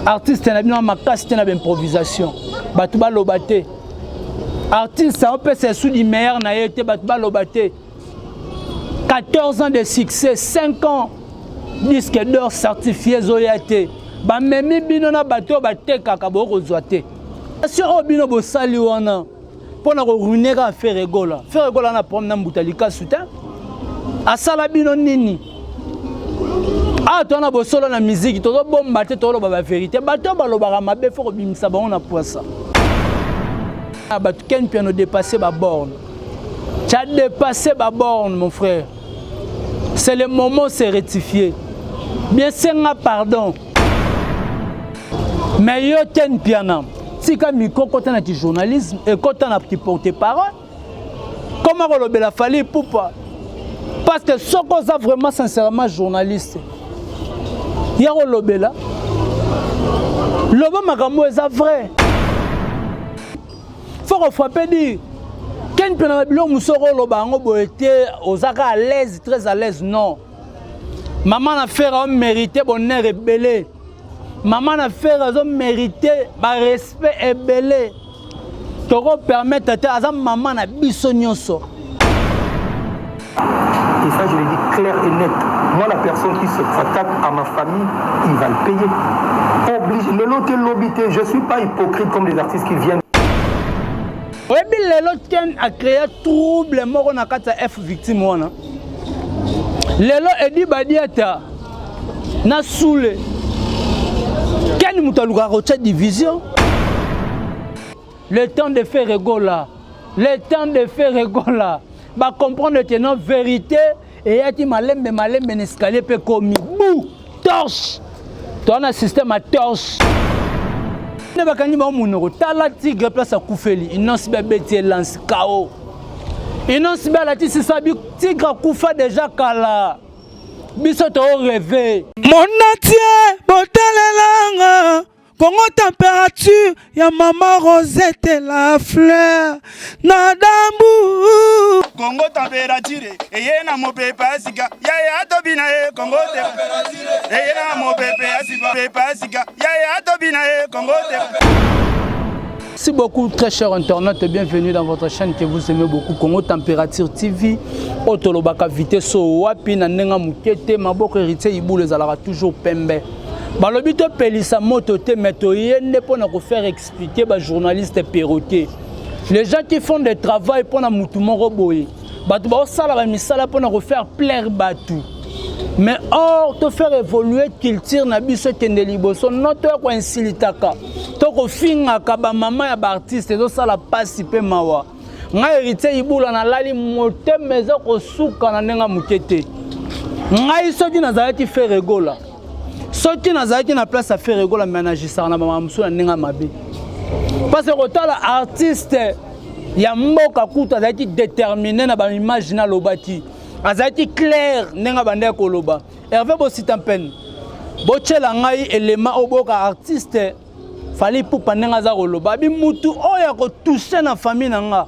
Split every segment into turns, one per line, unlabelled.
Artiste na bino makasi te na improvisation. Bato baloba te. Artiste aopesa esu du meilleur na ye te, bato baloba te. 14 ans de succès, 5 ans disque d'or certifié ezoya te. Bamemi bino na bato oyo batekaka bokozwa te. Si oyo bino bosali wana mpo na koruine kaka Ferre Gola. Ferre Gola na problème na Mbuta Likasu te. Asala bino nini? Awa toza na bosolo na miziki, tozobomba te, tozoloba ba vérité. Bato oyo balobaka mabe fo kobimisa bango na pwasa. Bato Ken Piano dépassé ba borne. Tu as dépassé ba borne, mon frère. C'est le moment de se rectifier. Bien senga pardon. Mais yo Ken Piana, tika micro kota na ki journalisme et kota na ki porte-parole. Comment kolobela Fally Ipupa? Parce que soko oza vraiment sincèrement journaliste, ya kolobela loba makambo eza vrai. Faut ko frapper dire Ken Piana na biloko mosusu okoloba yango boye te, ozaka à l'aise, très à l'aise, non. Maman na Ferre a mérité bonheur ebele. Maman na Ferre azo mérité ba respect ebele. Toko permettre te aza maman na biso nyonso.
Et ça, je le dis clair et net. Moi, la personne qui s'attaque à ma famille, il va le payer. Obligé. Le lot est lobité. Je ne suis pas hypocrite comme les artistes qui viennent.
Oyebi lelo Ken a créé trouble moko na kati ya F victime wana. Lelo Edi Badiata na Soule. Ken moto alukaka kotia division. Le temps de Ferre Gola. Le temps de Ferre Gola. Ba comprendre que non vérité eyaki malembe malembe na escalier pe komi bu torche. Toi na système à torche. Nde bakangi bango monoko, tala tigre place akufeli, Inonce be abeti ye lance KO. Inonce be alatisi sabi tigre akufa deja kala. Biso to rêver.
Monatie botalelanga Congo température ya mama Rosette la fleur na dambu.
Congo température eye na mopepe ya sika yaya tobina ye Congo température eye na mopepe ya sika pepe ya sika yaya tobina ye Congo
Merci beaucoup très cher internaute, bienvenue dans votre chaîne que vous aimez beaucoup, Congo Température TV. Otolobaka vitesse wapi na ndenga mukete maboko héritier ibulu ezalaka toujours pembe. Balobi topelisa moto te mais toye nde mpona kofaire expliquer ba journaliste perroquet. Les gens qui font des travail mpona mutu moko boye, bato baosala ba misala mpona kofaire plaire bato. Mais or to faire évoluer culture na biso ekende liboso, no toya koinsultaka to kofingaka ba mama ya ba artiste ezosala pasi pe mawa. Ngai héritier Ibula nalali motema eza kosuka na ndenge moke te. Ngai soki nazalaki Ferre Gola, soki nazalaki na place ya Ferre Gola, mais nagisaka na bamama mosusu na ndenge mabe. Parce que kotala artiste ya mboka kutu azalaki déterminé na ba image na lobaki, azalaki clair ndenge abandaki koloba. Hervé Bosita Mpene, botiela ngai elema oyo boyoka artiste Fally Ipupa ndenge aza koloba, abi mutu oyo akotouche na famille na nga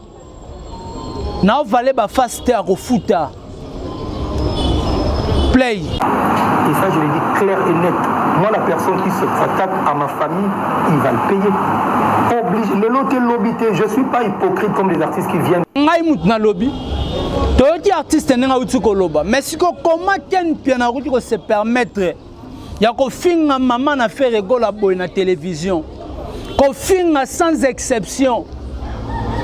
na ovale ba face te akofuta. Play.
Et ça, je le dis clair et net. Moi, la personne qui s'attaque à ma famille, il va le payer. Obligé. Le lot est lobité. Je suis pas hypocrite comme les artistes qui viennent.
Ngai mutu na lobi. Toyoki artiste ndenge auti koloba. Mais siko comment Ken Piana akoki ko se permettre ya kofinga mama na Ferre Gola boye na télévision, kofinga sans exception,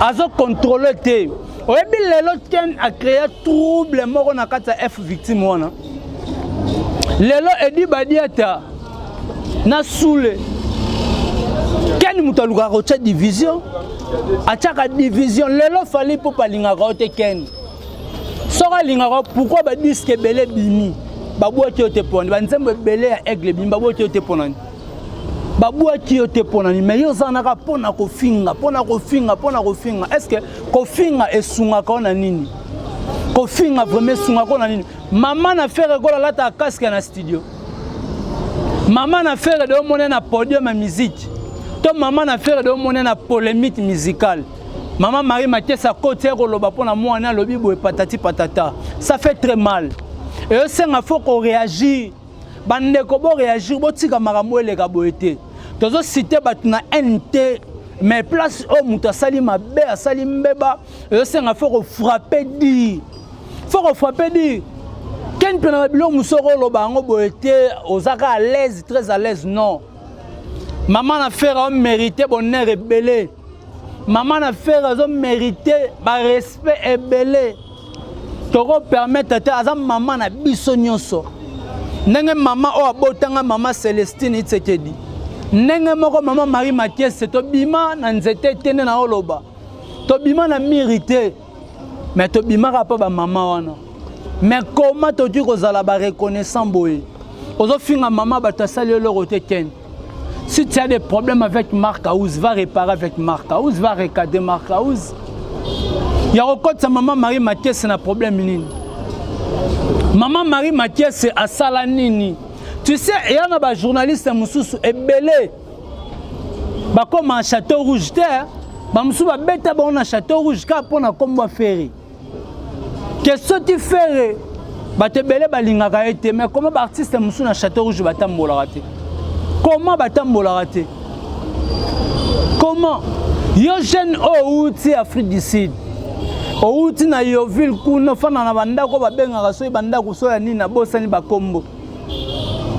azo contrôler te. Oyebi lelo Ken a créé trouble moko na kati ya F victime wana. Lelo Edi Badiata na Soule, Ken moto alukaka kotia division, atiaka division. Lelo Fally Ipupa alingaka yo te Ken. Soki alingaka, pourquoi ba disque ebele ebimi babwaki yo te pona ba nzembo ebele ya aigle ebimi babwaki yo te pona nini? Babwaki yo te pona nini? Mais yo ozalaka pona kofinga, pona kofinga, pona kofinga. Est-ce que kofinga esungaka yo na nini? Kofinga vraiment esungaka yo na nini? Mama na Ferre Gola alata casque na studio. Mama na Ferre de omona na podium ya musique. To mama na Ferre de omona na polémique musicale. Maman Marie Mathias akoti ya koloba pona mwana alobi boye patati patata. Ça fait très mal. Et osenga faut qu'on réagir. Bandeko bo réagir, botika makambo eleka boye te. Tozocite bato na haine te, mais place oyo moto asali mabe, asali mbeba, ezosenga faut kofrappe dire, faut kofrappe dire. Ken mpe na babiloko mosusu okoloba yango boye te, ozaka à l'aise, très à l'aise. Non, mama na Ferre omérite bonheur ebele, mama na Ferre azomérite barespect ebele. Tokopermettre te, aza mama na biso nyonso. Ndenge mama oyo abotanga, mama Celestine Itsekedi, ndenge moko mama Marie Makiese, tobima na nzete te nde na oloba tobima na miri te, mais tobimaka mpo bamama wana. Mais comment tokoki kozala bareconnaissant boye? Ozofinga mama bato, asali eloko te. Ken, si tu as des problèmes avec Marc House, va réparer avec Marc House, va recadrer Marc House. Ya kokotisa mama Marie Makiese na problème nini? Mama Marie Makiese asala nini? Tu sais, eya na bajournaliste mosusu ebele bakóma na Château Rouge te, bamosusu babeta bango na Château Rouge kaka mpo na nkombo ya Ferre. Ke soki Ferre, bato ebele balingaka ye te, mais comment baartiste mosusu na Château Rouge batambolaka te? Comment batambolaka te? Comment yo jeune oyo outi Afrique du Sud, outi na Yoville kuna, ofanda na bandako babengaka soki bandako so ya nini, nabosani bakombo,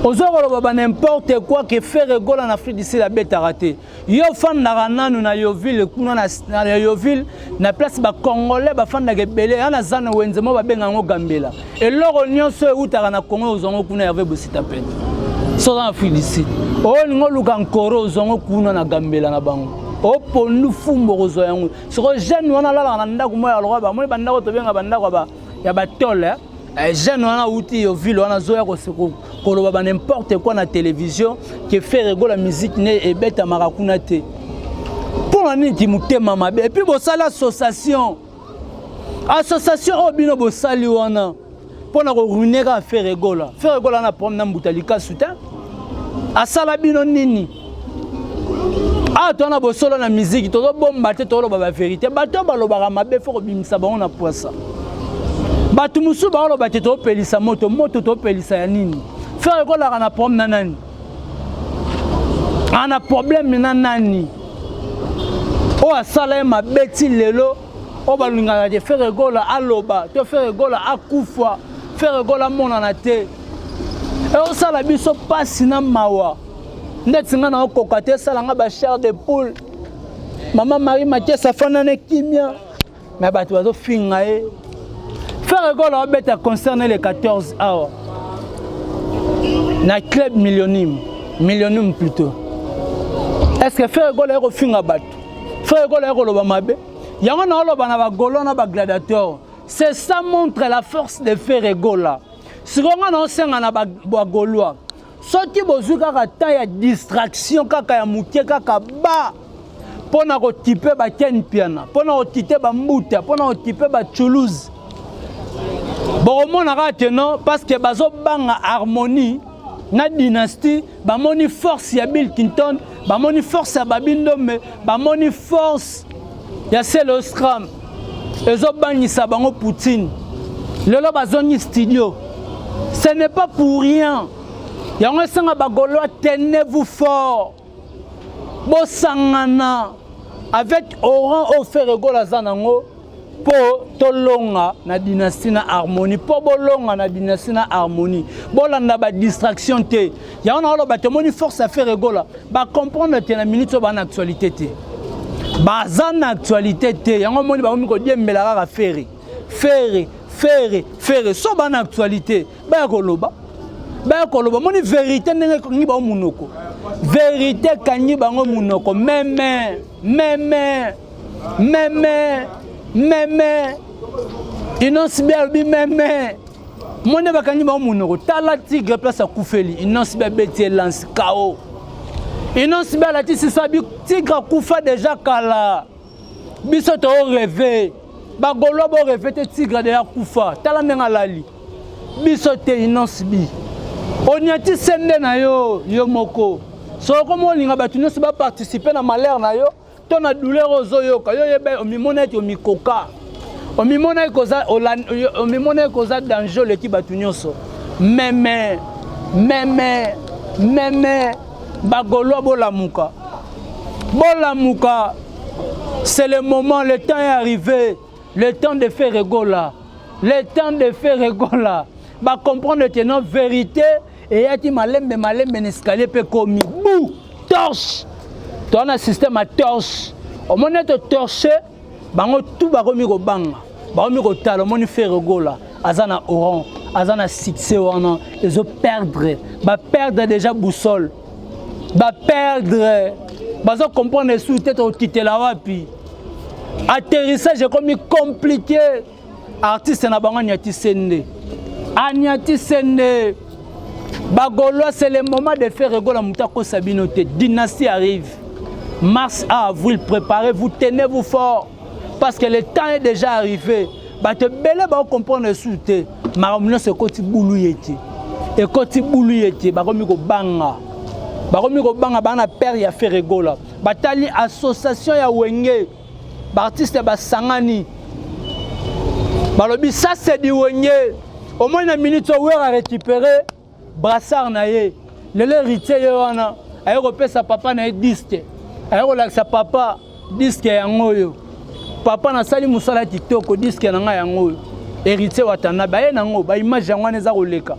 oza koloba ba n'importe quoi ke Ferre Gola na Afrique du Sud abetaka te? Yo ofandaka nanu na Yoville kuna, na Yoville, na place bacongolais bafandaka ebele ya na zana wenze mo babenga yango Gambela. Eloko nyonso eutaka na Congo ozwango kuna. Herve Bosita pene soza na Afrique du Sud, olingi oluka nkoro, ozwango kuna na Gambela na bango, opondu fumbo kozwa yango. Soko jeune wana alalaka na ndako moko ya lokwa, bamoni bandako tobenga bandako ya batole. Jeune wana auti yo ville wana, azoya koloba ba n'importe quoi na télévision ke Ferre Gola musique ne ebetamaka kuna te. Mpo na nini ki motema mabe? Et puis bosali association, association oyo bino bosali wana mpo na koruiner kaka Ferre Gola. Ferre Gola na problème na mbuta likasu te, asala bino nini? Awa toza na bosolo na miziki, tozobomba te, toloba bavérité. Bato oyo balobaka mabe, faut kobimisa bango na poisa. Bato mosusu baoloba te, topelisa moto, moto topelisa ya nini? Ferre ekolaka na problème na nani? Ana problème na nani oyo asala ye mabe ti lelo oyo balingaka te Ferre Gola aloba to Ferre Gola akufa, Ferre Gola amonana te? Eosala biso mpasi na mawa. Ndeti nga na okoka te, esalanga bachair de poule. Mama Marie Mathias afanda na kimia, mais bato bazofinga ye. Ferre Gola abeta concert le 14 awa na club Millenium, Millenium plutôt. Est ce que Ferre Gola ye kofinga bato? Ferre Gola ye koloba mabe? Yango na oloba na bagolo na bagladiateur, c'est ça montre la force de Ferre Gola. Sikoyo nga na osenga na bagaulois, soki bozwi kaka temps ya distraction kaka ya moke kaka ba mpo na kokipe baken Piana, mpo na kokipe bambuta, mpo na kokipe batoulouse, bokomona kaka te non, parce que bazobanga Harmonie na Dynastie. Bamoni force ya Bill Clinton, bamoni force ya Babi Ndombe, bamoni force ya Selo Scram, ezobangisa bango. Poutine lelo bazongi studio, ce n'est pas pour rien. Yango esanga bagaulois, tenez-vous fort, bosangana avec oran oyo Ferre Gola aza nango mpo tolonga na Dynastie na Harmonie, mpo bolonga na Dynastie na Harmonie. Bolanda badistraction te. Yango na oloba, tomoni force ya Ferre Gola, bacomprendre te na minute oyo baa na actualité te, baza na actualité te. Yango omoni bakomi kodiembela kaka Ferre, Ferre, Ferre, Ferre. So baa na actualité, baya koloba, baya koloba. Omoni vérité ndenge ekangi bango munoko? Vérité ekangi bango munoko. Meme meme meme meme Innoss'B alobi meme monde bakangi bango munoko. Tala Tigre place akufeli, Innoss'B abeti elance kao. Innoss'B alatisi so abi Tigre akufa déjà kala. Biso torêver, bagaulois borêver te, Tigre déjà akufa. Tala ndenge alali biso te. Innoss'B oniati sende na yo yo moko. Soki okoma olinga bato nyonso baparticipe na malheur na yo to na douleur oyo ozoyoka yo, oyeba omimona ete omikoka, omimona eke oza danger, oleki bato nyonso. Meme meme meme. Bagaulois bolamuka, bolamuka, c'est le moment, le temps est arrivé, le temps de Ferre Gola, le temps de Ferre Gola. Bacomprendre que non, vérité eyaki malembe malembe na escalier mpe komi bu torche. Toza na système ya torche, omoni ete torche bango tu bakomi kobanga, bakomi kotala. Omoni Ferre Gola aza na oran, aza na succès wana, ezo perdre, baperdre déjà boussole, baperdre, bazo comprendre esu te tokitela wapi. Atterrissage ekomi compliqué. Artiste na bango anyati sende, anyati sende. Bagaulois, c'est le moment de Ferre Gola. Moto akosa bino te, dynastie arrive mars à avril. Préparez-vous, tenez-vous fort, parce que le temps est déjà arrivé. Bato ebele bakocomprendre esu te, makambo nyonso ekoti bulu ye te, ekoti bulu ye te. Bakomi kobanga, bakomi kobanga, baa na père ya Ferre Gola. Batali association ya Wenge, baartiste basangani, balobi ça c'est du Wenge. Omoni na minute oyo Wera récupéré brassard na ye. Lelo héritier ye wana aye kopesa papa na ye disque, aye kolakisa papa disque yango oyo. Papa, nasali mosala kitoko, disque na ngai yango oyo. Héritier Watanabe aye nango, baimage yango wana eza koleka.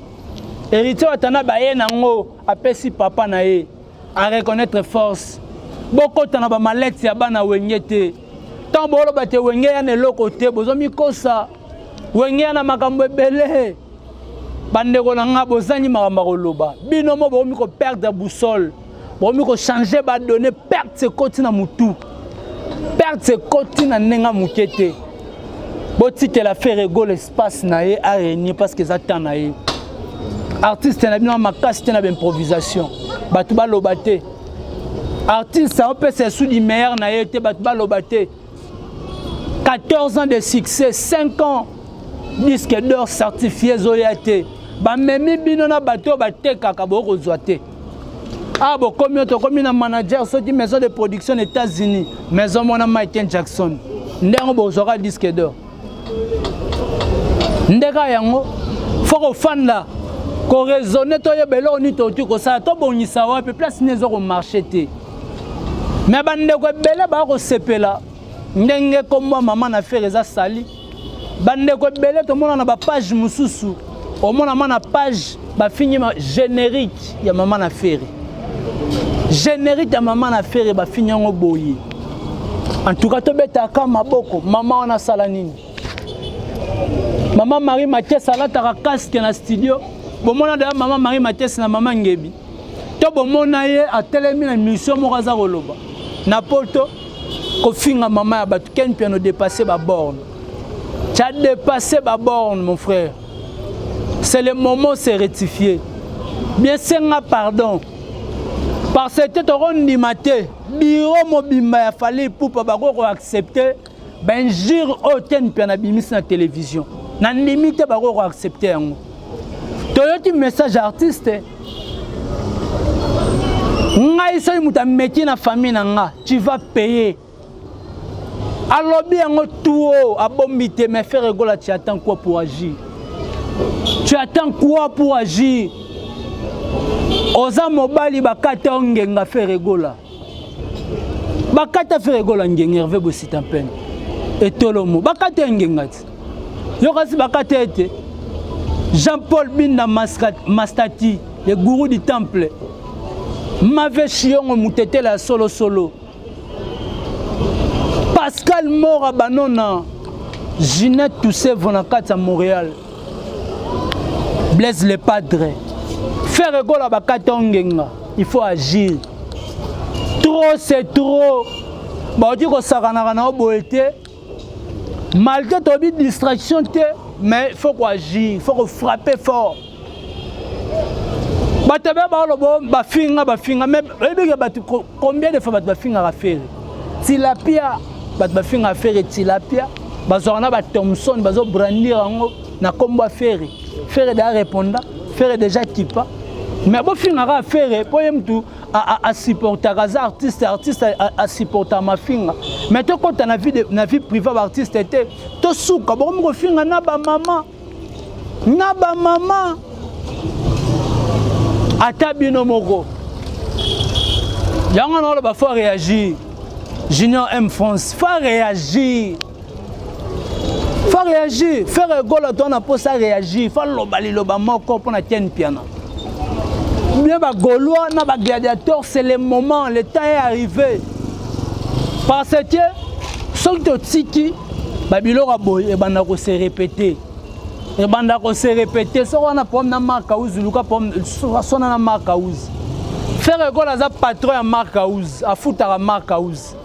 Héritier Watanabe aye nango, apesi papa na ye, areconnaître force. Bokɔta na bamalete ya bana Wenge te. Ntango booloba te Wenge ya na eloko te, bozomikosa. Wenge ya na makambo ebele. Bandeko na nga, bozangi makambo ya koloba. Bino mo bokomi koperdre boussole, bokomi kochange badonnées. Perte ekoti na motu, perte ekoti na ndenge moke te. Botikela Ferre Gola espace na ye arégner, parce que eza temps na ye. Artiste na bino makasi te na baimprovisation, bato baloba te. Artiste aopesa esu du meilleur na ye te, bato baloba te. 14 ans de succès, 5 ans disque d'or certifié ezoya te. Bamemi bino na bato oyo batekaka, bokozwa te. Ah, bokomi oyo tokomi na manager soki maison de production na États-Unis, maison mwana Michael Jackson, ndenge bozwaka disque d'or ndeka yango. Fo kofanda koraisonner, toyeba eloko nini tokoki kosala, tobongisa wapi, place nini eza komarcher te. Me bandeko ebele baya kosepela ndenge kombo mama na Ferre eza sali. Bandeko ebele tomona na bapage mosusu, omona ma na page bafingi générique ya mama na Ferre, générique ya mama na Ferre bafingi yango boye. En tout cas, tobetaka maboko. Mama wana asala nini? Mama Marie Mathias alataka casque na studio. Bomona deya mama Marie Mathias na mama Ngebi to bomona ye atelemi na mission moko, aza koloba na poto, kofinga mama ya bato. Ken Piano dépassé baborne, tu as dépassé baborne, mon frère. C'est le moment se rectifier bien, senga pardon, parce que tokondima te biro mobimba ya Fally Ipupa bakoki koaccepte bainjure oyo Ken Mpiana abimisi na télévision. Nandimi te bakoki koaccepte yango. Toyoki message artiste. Ngai soki moto ameki na famille na nga, tu vas payer. Alobi yango tuo, abombi te. Mais Ferre Gola, tu attends quoi pour agir? Tu attends quoi pour agir? Oza mobali, bakata ongenga. Ferre Gola, bakata Ferre Gola ngenga. Hervé Bosita mpene etolomo, bakata ye ngenga ti yo kasi bakata ete. Jean-Paul Binda Mastati, le gourou du temple, Mave Chiongo Mutetela ya solosolo, Pascal Mora Banona, Ginette Toussevo na kati ya Montréal, Blaise le Padre. Ferre Gola, bakata ongenga, il faut agir. Trop c'est trop. Baoki kosakanaka na yo boye te. Malgré toyebi distraction te, mais il faut koagir, il faut kofrapper fort. Bato ebe baoloba bafinga, bafinga, mais oyebike bato combien de fois bato bafingaka Ferre? Tilapia, bato bafingaka Ferre tilapia, bazwaka na bathomson, bazobrandir yango na nkombo ya Ferre. Ferre deya répondant, Ferre déjà kipa. Mais bofingaka Ferre mpo ye mutu asupportaka, aza artiste. Artiste asupportaka mafinga, mais tokɔta na vie, na vie privée baartiste te. Tosuka bokomi kofinga na bamama, na bamama, ata bino moko. Yango na oloba faut réagir. Junior M France, faut réagir. Faut réagir. Ferre Gola toi na posa réagir. Faut loba liloba moko pona Ken Piana. Bien ba Gaulois na ba gladiateurs, c'est le moment, le temps est arrivé. Parce que soki totiki babiloko ya boye ebanda ko se répéter. Ebanda ko se répéter soki wana problème na Marc House luka problème sona na Marc House. Ferre Gola aza patron ya Marc House, afutaka Marc House.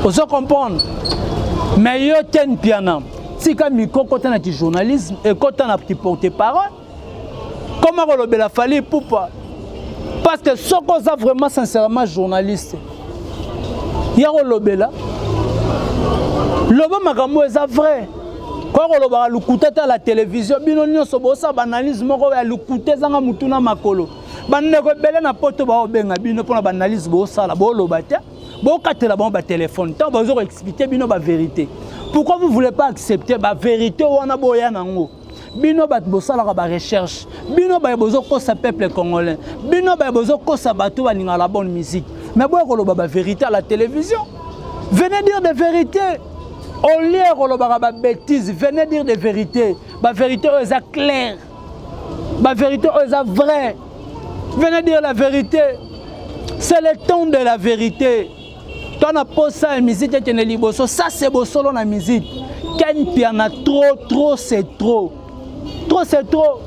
Ozo comprendre? Mais yo Ken Piana, tika micro kota na ki journalisme ekota na ki porte-parole. Comment kolobela Fally Ipupa? Parce que soki oza vraiment sincèrement journaliste, ya kolobela loba makambo eza vrai. Kwa kolobaka lokuta ta la télévision, bino nyonso bosala ba analyse moko ya lokuta ezanga mutu na makolo. Bandeko ebele na poto baobenga bino mpona ba analyse bosala, boloba te, bokatela bango ba téléphone ntango bazo ko expliquer bino ba vérité. Pourquoi vous voulez pas accepter ba vérité wana boya nango? Bino bato bosalaka ba recherche, bino baye bozokosa peuple congolais, bino baye bozokosa bato balingaka la bonne musique, mais boya koloba ba vérité à la télévision. Venez dire des vérités au lieu kolobaka ba bêtises. Venez dire des vérités, ba vérité oyo eza claire, ba vérité oyo eza vrai. Venez dire la vérité, c'est le temps de la vérité. Toi na posa ya musique ekende liboso, ça c'est bosolo na musique. Ken Piana trop trop c'est trop. Trop c'est trop.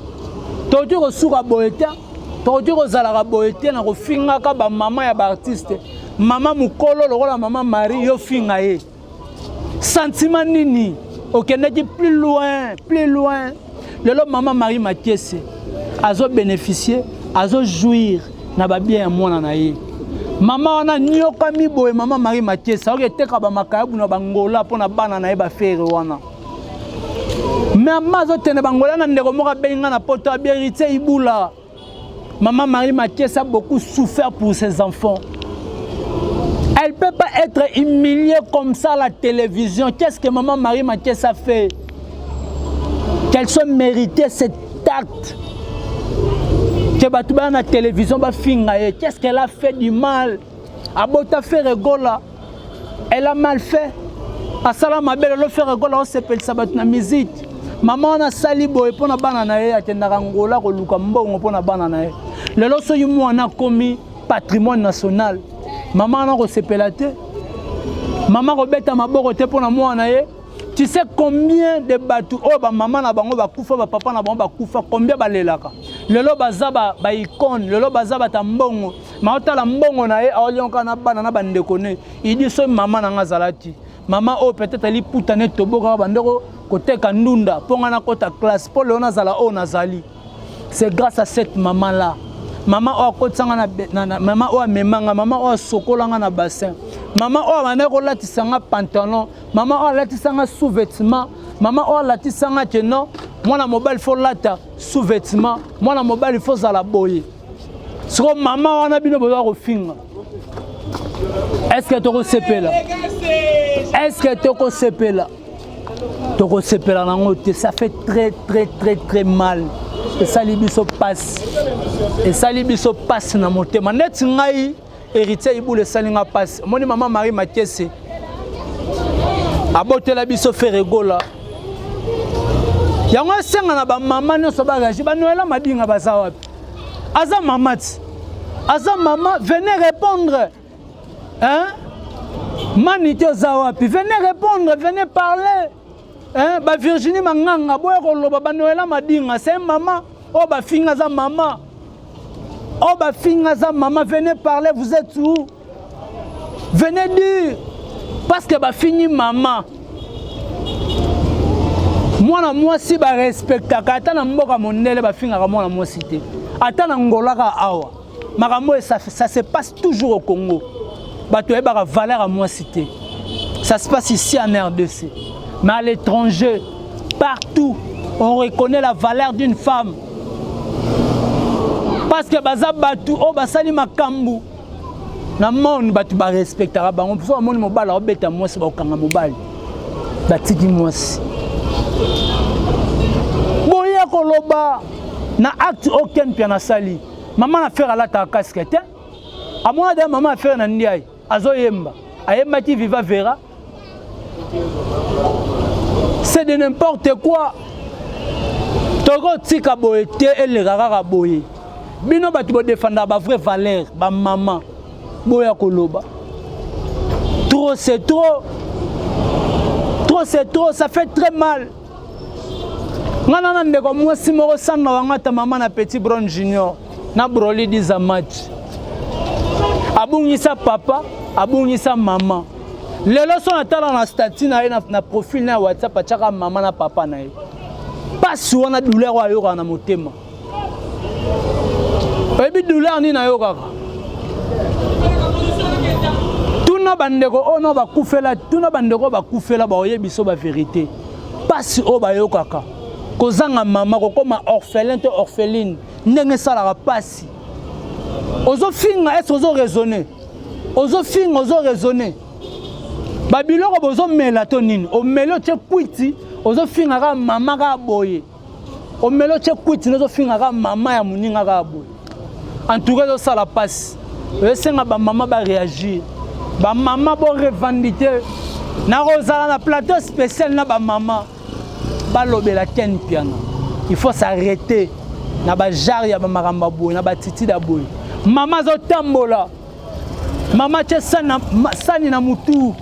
Tokoki kosuka boye te, tokoki kozalaka boye te na kofingaka ba mama ya ba artiste. Mama mukolo lokola mama Marie yo finga ye. Sentiment nini? Okendaki plus loin, plus loin. Lelo mama Marie Makiese azo bénéficier, azo jouir na ba bien ya mwana na ye. Mama wana nyokami boye, mama Marie Makiese aoki eteka ba makayabu na bangola mpona bana na ye ba fere wana. Mama azotende bangola na ndeko moko abengi nga na poto abi Héritier Ibula. Maman Marie Makiese a beaucoup souffert pour ses enfants. Elle peut pas être humiliée comme ça à la télévision. Qu'est-ce que Maman Marie Makiese a fait? Qu'elle soit méritée cet acte. Que bato baya na télévision bafinga ye. Qu'est-ce qu'elle a fait du mal? Abota Ferre Gola. Elle a mal fait. Asala mabe lelo Ferre Gola osepelisa bato na musique. Mama wana asali boye mpo na bana na ye, akendaka Angola koluka mbongo mpo na bana na ye. Lelo soki mwana akomi patrimoine national, mama wana akosepela te. Mama akobeta maboko te mpo na mwana na ye. Tu sais combien de bato oyo ba mama na bango bakufa, ba papa na bango bakufa, combien balelaka? Lelo baza ba icône, lelo baza bata mbongo. Ma otala mbongo na ye, aolionka na bana na bandeko ne. Il dit soki mama na nga azalaki, mama oyo peut-être liputa ne tobokaka bandeko koteka ndunda mpo nga nakota classe mpo lelo nazala oyo nazali. C'est grâce à cette maman là. Mama oyo akotisanga na, na, na mama oyo amemanga, mama oyo asokolanga na bassin, mama oyo abandaki kolatisanga pantalon, mama oyo alatisanga sous-vêtement, mama oyo alatisanga ke non, mwana mobali faut lata sous-vêtement, mwana mobali faut zala boye. Siko mama wana bino boza kofinga. Est-ce que tokosepela? Est-ce que tokosepela? Tokosepela nango te, ça fait très très très très mal. Esali biso pasi. Esali biso pasi na motema. Neti ngai Héritier Ibula esali nga pasi. Omoni mama Marie Makiese abotela biso Ferre Gola. Yango esenga na ba mama nyonso ba réagir. Ba Noëlla Madinga baza wapi? Aza mama ti. Aza mama, venez répondre. Hein? Manite oza wapi? Venez répondre, venez parler. Hein? Ba Virginie Manganga, boya koloba ba Noëlla Madinga, c'est maman. Oh ba finga za maman. Oh ba finga za maman, venez parler, vous êtes où? Venez dire parce que ba fingi maman. Mwana mwasi ba respectaka ata na mboka mondele ba fingaka mwana mwasi te. Ata na ngolaka awa. Makambo ça, ça se passe toujours au Congo. Bato yebaka valeur ya mwasi te. Ça se passe ici en RDC. Mais à l'étranger, partout, on reconnaît la valeur d'une femme. Parce que baza batu oyo basali makambu na monde, batu ba respectaka bango. Soki bamoni mobali aobeta mwasi, bakokanga mobali, batiki mwasi. Boya koloba na acte oyo Ken Mpiana asali. Mama na Ferre alataka casque te. Amona da mama affaire na ndiaye azoyemba, ayembaki Viva Vera. C'est de n'importe quoi. Tokotika boye te, eleka kaka boye. Bino bato bodefendaka ba vraie valeur, ba mama boya koloba. Trop c'est trop. Trop c'est trop, ça fait très mal. Nga na ndeko mwasi moko Sandra wangata mama na Petit Brown Junior na Broly Dizamati. Abungisa papa, abungisa mama. Lelo so natala na statut na ye na profil na ya WhatsApp atiaka mama na papa na ye. Pasi wana, douleur oyo ayokaka na motema. Oyebi douleur nini ayokaka? Tuna bandeko oyo no bakufela, tuna bandeko oyo bakufela, baoyebi so ba vérité. Pasi oyo bayokaka, kozanga mama, kokoma orphelin to orpheline, ndenge esalaka pasi. Ozofinga, est-ce ozo raisonner? Ozofinga, ozo raisonner? Babiloko bozomela to nini? Omeli, otie kwiti, ozofinga kaka mama kaka boye. Omeli, otie kwiti, ozofinga kaka mama ya moninga kaka boye. En tout cas ezosala mpasi. Esenga bamama baréagir, bamama borevendiquer. Nakozala na plateau spécial na bamama balobela Ken Mpiana. Il faut s'arrêter na bagenre ya bamakambo ya boye, na batitide ya boye. Mama azotambola, mama tie sani na mutu,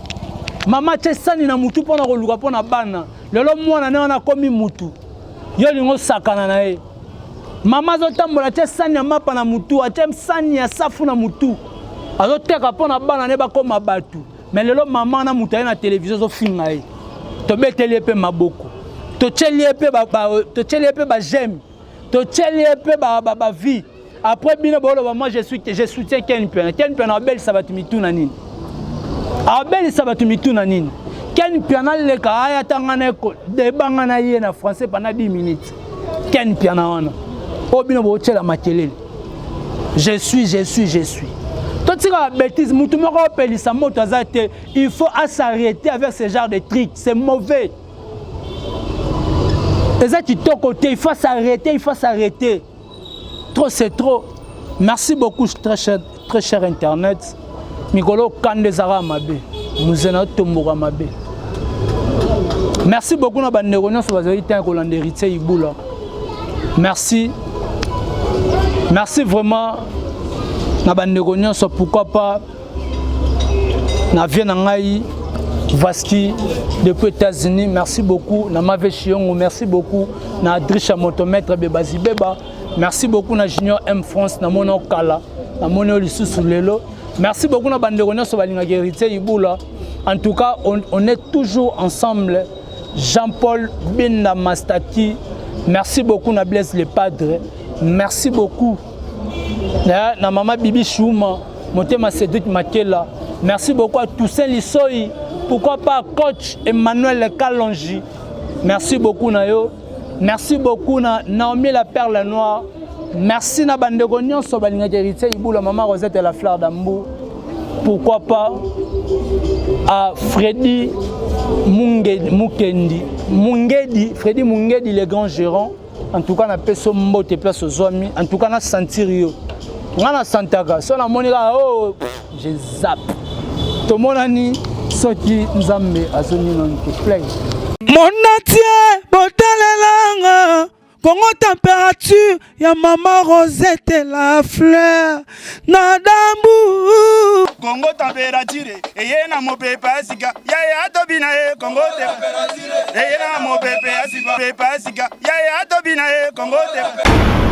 mama tie sani na mutu mpona koluka mpona bana. Lelo mwana ne wana akomi mutu, yo olingi osakana na ye. Mama azotambola, atie sani ya mapa na mutu, atie sani ya safu na mutu, azoteka mpona bana ne bakóma bato. Mais lelo mama na moto aye na télévision, azofinga ye. Tobeteli ye mpe maboko, totyeli ye mpe baj'aime, totyeli ye mpe bavues. Après bino boloba: moi je soutiens Ken Mpiana. Ken Mpiana abelisa bato mitu na nini? Abelisa bato mitu na nini? Ken Mpiana aleka, aya tanga na debanga na ye na français pendant 10 minutes. Ken Mpiana wana oyo bino botyela makelele, je suis, je suis, je suis. Totika bêtise. Mutu moko opelisa moto aza te. Il faut s'arrêter avec ce genre de truc, c'est mauvais, eza kitoko te. Il faut s'arrêter, il faut s'arrêter. Trop c'est trop. Merci beaucoup, très cher, très cher internet. Mikolo kanda ezalaka mabe, mozena otomboka mabe. Merci beaucoup na bandeko nyonso bazali ntango kolanda Héritier Ibula. Merci, merci vraiment na bandeko nyonso. Pourquoi pas na vie na ngai Vaski depuis États-Unis, merci beaucoup na Mave Chiongo, merci beaucoup na Adrisha Motomètre Bebazi Beba, merci beaucoup na Junior M France na mono kala na mono lisusu lelo. Merci beaucoup na bandeko nyonso balingaka Héritier Ibula. En tout cas on est toujours ensemble. Jean-Paul Benda Mastaki, merci beaucoup na Blaise le Padre, merci beaucoup na mama Bibi Chouma Motema, Cédric Makela, merci beaucoup à Toussaint Lissoi, pourquoi pas coach Emmanuel Kalonji, merci beaucoup na yo. Merci beaucoup na Naomi la Perle Noire. Merci na bandeko nyonso balingaki Héritier Ibula, mama Rosette la Fleur d'Ambour, pourquoi pas à Freddy Mungedi, Mukendi, Mungedi, Freddy Mungedi le grand gérant. En tout cas napesi mbote place ozwami. En tout cas na sentir yo, nga na santaka so namoni kaka oh, je zappe. Tomonani soki Nzambe azongi nano te. Play.
Monatie botalelanga Kongo Température ya mama Rosette la Fleur na dambu.
Kongo Température eye na mopepe ya sika, yaya tobina ye. Kongo eye na mopepe ya sika, pepe ya sika, yaya tobina ye. Kongo te.